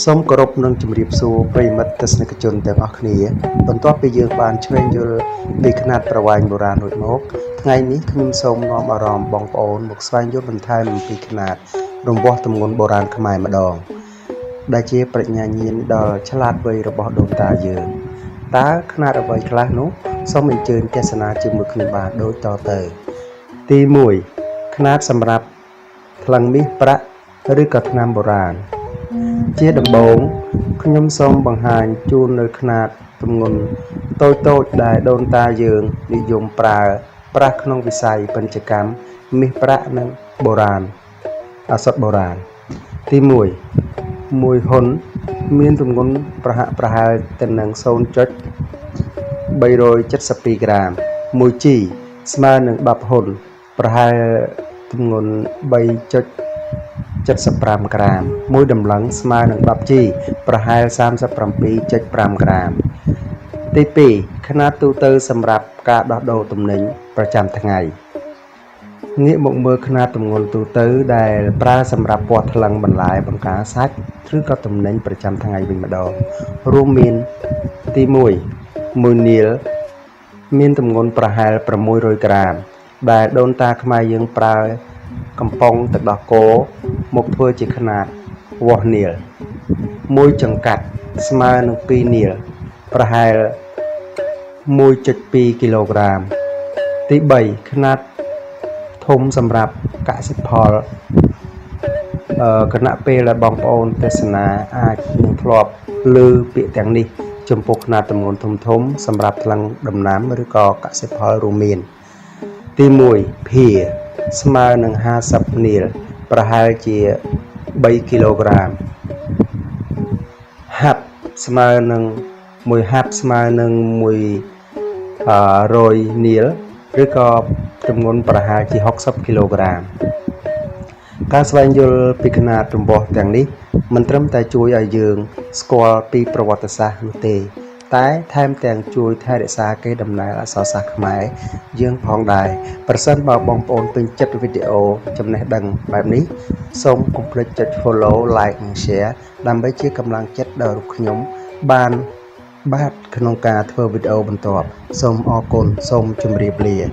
សូមគោរពនិងជម្រាបសួរប្រិយមិត្តទស្សនិកជនទាំងអស់គ្នាបន្ទាប់ពីយើងបានឈ្វេងយល់ពីខ្នាតប្រវែងបុរាណរួចមកថ្ងៃនេះខ្ញុំសូមនាំអារម្មណ៍បងប្អូនមកស្វែងយល់បន្ថែមអំពីខ្នាតរង្វាស់ទម្ងន់បុរាណខ្មែរម្ដងដែលជាប្រាជ្ញាញាណដ៏ឆ្លាតវៃរបស់ដូនតាយើងតើខ្នាតអ្វីខ្លះនោះសូមអញ្ជើញទស្សនាជាមួយខ្ញុំបាទដូចតទៅទី1ខ្នាតសម្រាប់ថ្លឹងមាសប្រាក់ឬក៏ថ្នាំបុរាណ ជាដំបូងខ្ញុំសូមបង្ហាញជូននៅខ្នាតទម្ងន់តូចៗដែលដូនតាយើងនិយមប្រើប្រាស់ក្នុងវិស័យពាណិជ្ជកម្មមាសប្រាក់និងបុរាណឱសថបុរាណទី1មួយហ៊ុនមានទម្ងន់ប្រហាក់ប្រហែលទៅនឹង0.372ក្រាម 1G ស្មើនឹង10ហ៊ុនប្រហែលទម្ងន់3.75ក្រាមមួយតម្លឹងស្មើនឹង 10G ប្រហែល37.5ក្រាមទី2ខ្នាតទូទៅសម្រាប់ការដោះដូរទំនិញប្រចាំថ្ងៃងាកមកមើលខ្នាតទម្ងន់ទូទៅដែលប្រើសម្រាប់វាស់ថ្លឹងបន្លែបង្ការសាច់ឬក៏ទំនិញប្រចាំថ្ងៃវិញម្ដងរួមមានទី1មួយនាលមានទម្ងន់ប្រហែល600ក្រាមដែលដូនតាខ្មែរយើងប្រើកំប៉ុងទឹកដោះគោមកធ្វើជាខ្នាតវាស់នាលមួយចង្កាត់ស្មើនឹង2នាលប្រហែល1.2គីឡូក្រាមទី3ខ្នាតធំសម្រាប់កសិផលអឺគណៈពេលដែលបងប្អូនទស្សនាអាចនឹងធ្លាប់ឮពាក្យទាំងនេះចំពោះខ្នាតទម្ងន់ធំធំសម្រាប់ថ្លឹងដំណាំឬក៏កសិផលរួមមានទី1ភាស្មើនឹង50នាលប្រហែលជា3គីឡូក្រាមហាប់ស្មើនឹង1ហាប់ស្មើនឹង100នាលឬក៏ទម្ងន់ប្រហែលជា60គីឡូក្រាមការស្វែងយល់ពីខ្នាតរង្វាស់ទាំងនេះមិនត្រឹមតែជួយឲ្យយើងស្គាល់ពីប្រវត្តិសាស្ត្រនោះទេ តែថែមទាំងជួយថែរក្សាកេរដំណែលអក្សរសាស្ត្រខ្មែរយើងផងដែរប្រសិនបើបងប្អូនពេញចិត្តវីដេអូចំណេះដឹងបែបនេះសូមកុំភ្លេចចុច Follow Like និង Share ដើម្បីជាកម្លាំងចិត្តដល់រូបខ្ញុំបានបាទក្នុងការធ្វើវីដេអូបន្ទាប់សូមអរគុណសូមជម្រាបលា។